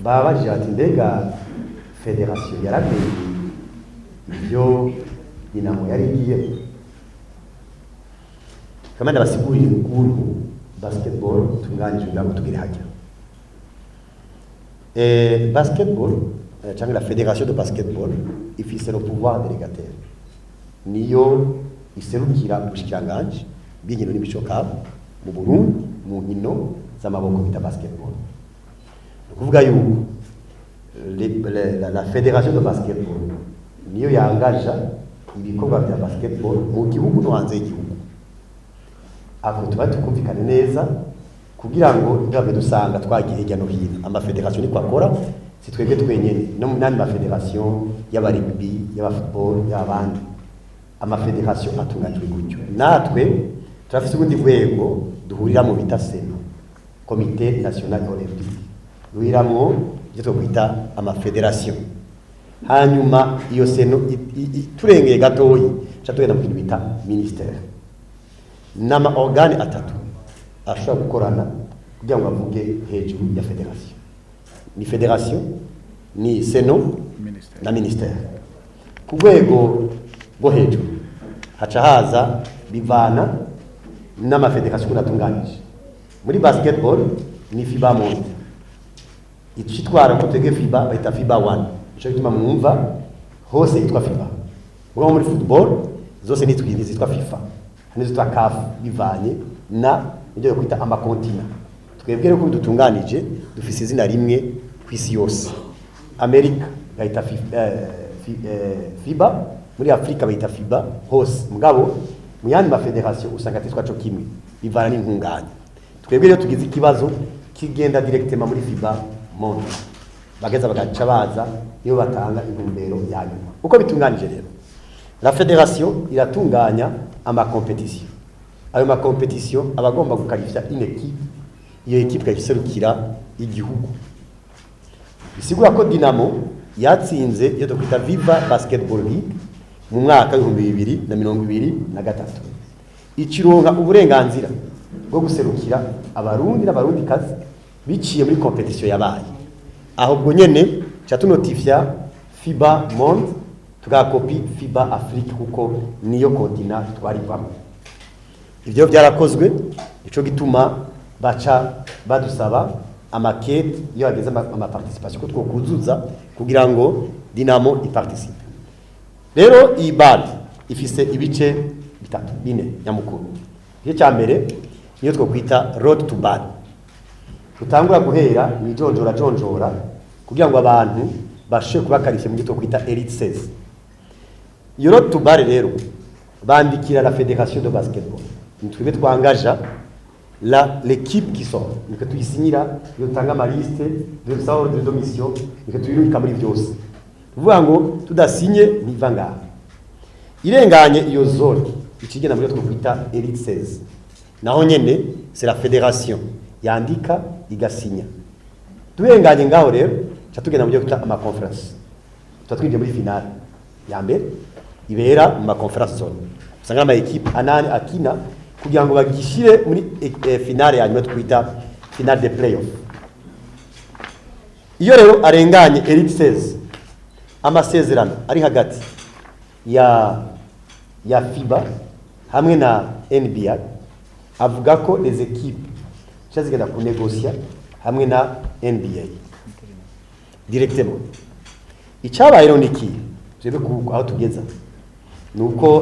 Babajije bati: "Mbega fédération yaramenye ibyo Dinamo yari igiyemo?" Kandi ndabasigurire ukuntu basketball itunganijwe kugira ngo tugere hajya. Basketball cyangwa la fédération de basketball ifise le pouvoir délégataire, niyo iserukira ubushikiranganji bw'inkino n'imico kama mu Burundi mu nkino z'amaboko bita basketball. Ni ukuvuga yuko la fédération de basketball niyo yangaja ibikorwa bya basketball mu gihugu no hanze y'igihugu. Ako tuba tukumvikane neza kugira ngo ntibave dusanga twagiye hirya no hino. Amafédération niko akora, si twebwe twenyene, no mu nandi mafédération, y'aba rugby, y'aba football, y'abandi, amafédération atunganijwe gutyo. Natwe turafise ubundi rwego duhuriramo bita CNO, Comité National Olympique, duhuriramo ibyo twokwita amafédération. Hanyuma iyo CNO turengeye gatoyi ca tugenda mu kintu bita ministère. N'ama organe atatu ashobora gukorana kugira ngo avuge hejuru ya fédération: ni fédération, ni CNO Ministère. na ministère. Ku rwego rwo hejuru haca haza bivana n'amafédération ukuntu atunganije. Muri basketball ni FIBA Monde icitwara, ko twebwe FIBA bayita FIBA 1, nico gituma mwumva hose yitwa FIBA. Mugabo muri football zose nitwa zitwa FIFA, hari n'izitwa CAF, bivanye na ibyo kwita amacontinent. Twebwe rero uko dutunganije, dufise izina rimwe ku isi yose. Amerika bayita FIBA, muri Afrika bayita FIBA hose. Mugabo mu yandi mafédération usanga atitwa co kimwe, bivana n'intunganya. Twebwe rero tugize ikibazo kigenda directement muri FIBA Monde, bageza bagaca baza niyo batanga intumbero ya nyuma. Uko bitunganije rero, la fédération iratunganya amacompétition. Ayo macompétition aba agomba guqualifia une équipe, iyo équipe ikayiserukira igihugu. Bisigura ko Dinamo yatsinze iyo dukwita Viva Basketball League mu mwaka w'2023, ikironka uburenganzira bwo guserukira Abarundi n'Abarundi kazi biciye muri compétition yabaye. Aho ubwo nyene ca tunotifia FIBA Monde, tugakopi FIBA Afrique, kuko niyo continent twarivamo. Ivyo byarakozwe, nico gituma baca badusaba amakete iyo hageze amaparticipation ko twokuzuza kugira ngo Dinamo iparticipe. Rero iyi BAL ifise ibice bitatu, bine nyamukuru. Igice cya mbere niyo twokwita Road to BAL, tutangura guhera mu ijonjora jonjora kugira ngo abantu bashobore kuba qualifié mu byo twokwita Elite 16. Iyo Road to BAL rero bandikira la fédération de basketball, ni twebwe twangaja l'équipe qui sort, nitwe tuyisinyira iyo dutanga amaliste, dusaba ordre de mission, nitwe tuyirungika muri byose. Tuvuga ngo tudasinye ntiva ngaha. Irenganye iyo zone, ikigenda muri twokwita Elite 16. Naho nyene c'est la fédération yandika igasinya. Turenganye ngaho rero, ca tugenda mu byo twita ama conférence. Tuba twinjiye muri finale ya mbere ibera mu ma conférence zone, usanga ama équipe anane akina kugira ngo bagishire muri finale ya nyuma twita finale de playoff. Iyo rero arenganye Elite 16, amasezerano ari hagati ya FIBA hamwe na NBA avuga ko les équipes zica zigenda kunegosia hamwe na NBA directement. Icyabaye rero ni iki? Twebwe aho tugeza ni uko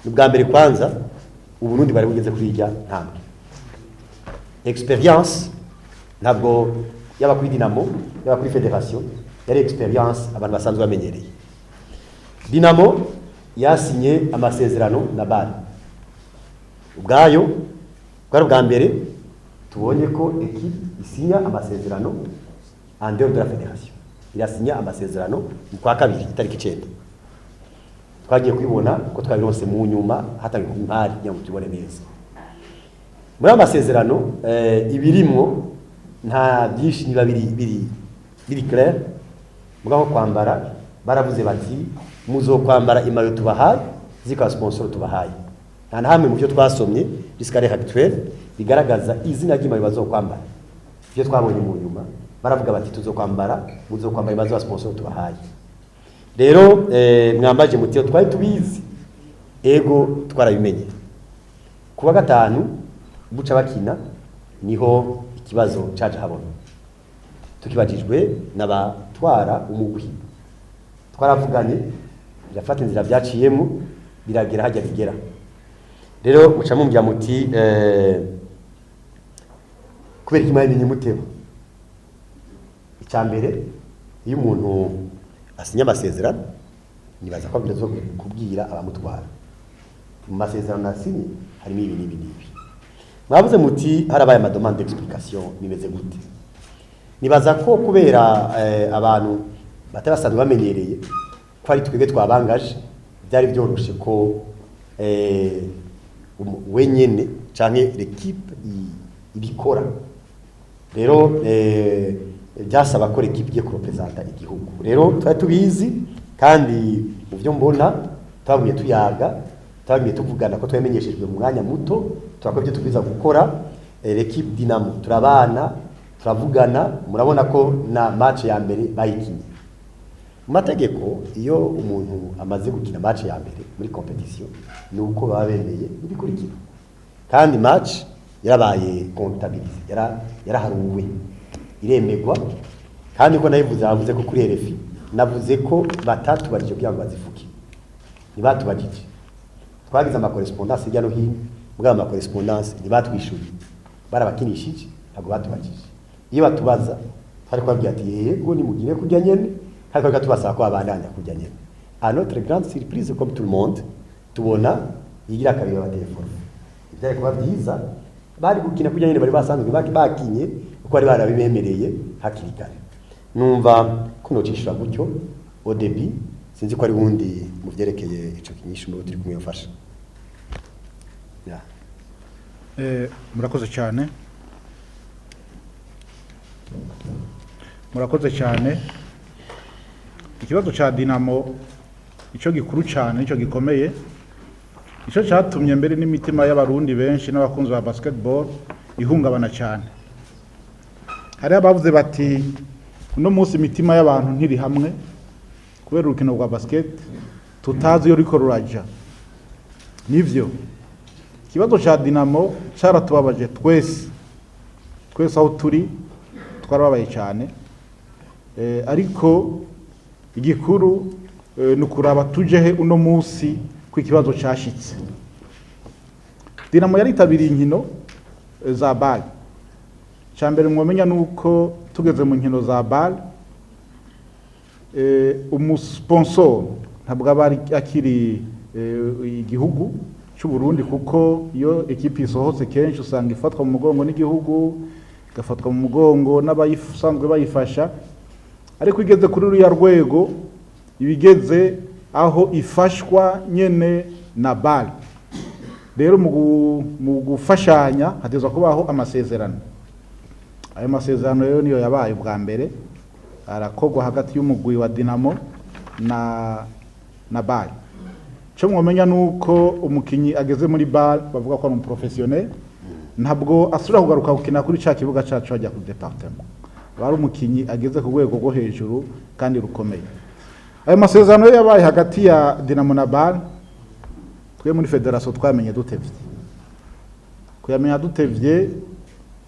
ni ubwa mbere kwanza Uburundi bari bugeze kuri irya ntambwe. Expérience ntabwo yaba kuri Dinamo, yaba kuri fédération, yari expérience abantu basanzwe bamenyereye. Dinamo yasinye amasezerano na BAL ubwayo. Bwari ubwa mbere tubonye ko équipe isinya amasezerano en dehors de la fédération. Irasinya amasezerano mu kwa kabiri itariki 9. Twagiye kubibona ko twabironse mu nyuma, hatangiye kuba imari kugira ngo tubibone neza. Muri ayo masezerano ibirimwo nta byinshi, niba biri clair. Mugabo kwambara, baravuze bati: "Muzokwambara imaillot tubahaye zikaba sponsor tubahaye." Nta na hamwe mu byo twasomye jusqu'à l'heure actuelle bigaragaza izina ry'imaillot bazokwambara. Ivyo twabonye mu nyuma, baravuga bati: "Tuzokwambara, muzokwambara ibibazo ba sponsor tubahaye." Rero mwambaje muti: "Twari tubizi?" Ego, twarabimenye kuwa gatanu buca bakina, niho ikibazo caje habona. Tukibajijwe n'abatwara umugwi, twaravuganye, birafata inzira byaciyemo, biragera hajya bigera. Rero muca mumbwira muti: "Kubera iki mwabimenye muteba?" Icya mbere, iyo umuntu asinya amasezerano, nibaza ko abwirizwa kubwira abamutwara: "Mu masezerano nasinye harimo ibi n'ibi n'ibi." Mwavuze muti: "Harabaye ama demandes d'explication, bimeze gute?" Nibaza ko kubera abantu batari basanzwe bamenyereye ko ari twebwe twabangaje, byari byoroshe ko wenyene canke l'équipe ibikora. Rero byasaba ko l'équipe igiye kurepresenta igihugu. Rero twari tubizi, kandi mu byo mbona twagumye tuyaga, twagumye tuvugana, ko twamenyeshejwe mu mwanya muto, turakora ibyo tubwiza gukora. L'équipe Dynamo turabana, turavugana. Murabona ko na match ya mbere bayikinye. Mu mategeko, iyo umuntu amaze gukina match ya mbere muri compétition, ni uko baba bemeye ibikurikira, kandi match yarabaye comptabilisée, yaraharuwe, iremegwa. Kandi ko nabivuze, navuze ko kuri RFI navuze ko batatubarije kugira ngo bazifuke, ntibatubajije. Twagize ama correspondances hirya no hino, mbwa ama correspondances ntibatwishuye, barabakinishije, ntabwo batubajije. Iyo batubaza, twari kubabwira ati: "Yego, nimugire kurya nyene." Kandi twari tubasaba ko babandanya kurya nyene. À notre grande surprise, comme tout le monde, tubona yigira kabiri batelefone. Ivyari kuba byiza, bari gukina kurya nyene bari basanzwe bakinye, kuko bari barabibemereye hakiri kare. Numva ko nocishura gutyo au début. Sinzi ko ari wundi mu vyerekeye ico kinyishu n'uwo turi kumwe mfasha. Yeah. Murakoze cyane, murakoze cyane. Ikibazo cya Dinamo, icyo gikuru cyane, nicyo gikomeye, nicyo cyatumye mbere n'imitima y'Abarundi benshi n'abakunzi ba basketball ihungabana cyane. Hariho abavuze bati: "Uno munsi imitima y'abantu ntiri hamwe kubera urukino rwa basket tutazi iyo ruriko ruraja." Nivyo, ikibazo cya Dinamo cyaratubabaje twese, twese aho turi twarababaye cyane. Ariko igikuru ni ukuraba tujehe uno munsi ko ikibazo cyashitse. Dinamo yaritabiriye inkino za BAL. Cya mbere mwomenya ni uko tugeze mu nkino za BAL, umusponsor ntabwo aba akiri igihugu cy'u Burundi, kuko iyo ekipi isohotse kenshi usanga ifatwa mu mugongo n'igihugu, igafatwa mu mugongo n'abayisanzwe bayifasha. Ariko igeze kuri ruriya rwego, ibigeze aho ifashwa nyene na BAL. Rero mu gufashanya hatezwa kubaho amasezerano. Ayo masezerano rero niyo yabaye ubwa mbere arakorwa hagati y'umugwi wa Dinamo na BAL. Cyo mwomenya nuko umukinyi ageze muri BAL bavuga ko ari umuprofessionnel, ntabwo asubira kugaruka gukina kuri ca kibuga cacu hajya ku département. Aba ari umukinyi ageze ku rwego rwo hejuru kandi rukomeye. Ayo masezerano yo yabaye hagati ya Dinamo na BAL, twe muri fédération twamenye dutevye. Kuyamenya dutevye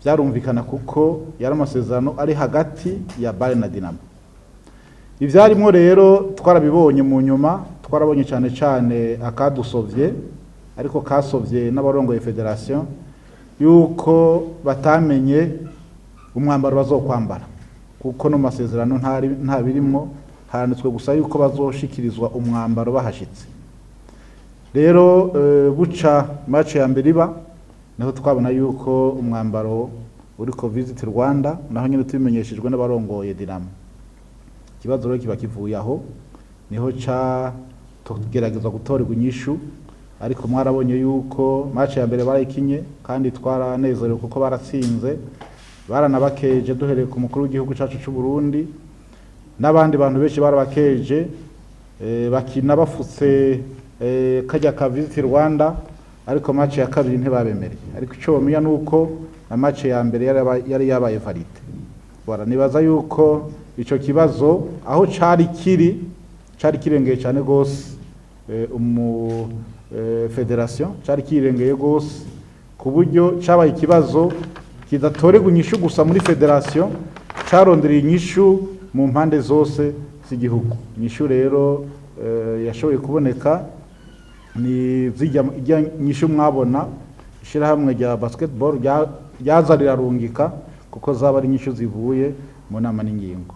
byarumvikana, kuko yari amasezerano ari hagati ya BAL na Dinamo. Ivyarimo rero twarabibonye mu nyuma, twarabonye cyane cyane akadusovye, ariko kasovye n'abarongoye fédération, yuko batamenye umwambaro bazokwambara, kuko no masezerano nta birimwo, handitswe gusa yuko bazoshikirizwa umwambaro bahashitse. Rero buca match ya mbere iba, niho twabona yuko umwambaro uriko Visit Rwanda, naho nyine tubimenyeshejwe n'abarongoye Dinamo. Ikibazo rero kiba kivuye aho, niho ca tugerageza gutorerwa inyishu. Ariko mwarabonye yuko match ya mbere barayikinye, kandi twaranezerewe kuko baratsinze, baranabakeje, duhereye ku mukuru w'igihugu cacu c'u Burundi n'abandi bantu benshi barabakeje. Bakina bafutse kajya ka Visit Rwanda, ariko match ya kabiri ntibabemereye. Ariko ico bomenya nuko na match ya mbere yari yabaye validé. Bora nibaza yuko ico kibazo aho cari kiri cari kirengeye cyane gose umu fédération, cari kirengeye gose ku buryo cabaye ikibazo kidatorerwa inyishu gusa muri fédération, carondereye inyishu mu mpande zose z'igihugu. Inyishu rero yashoboye kuboneka ni zijya ijya nyishu mwabona ishirahamwe rya basketball ryaza rirarungika, kuko zaba ari inyishu zivuye mu nama n'ingingo.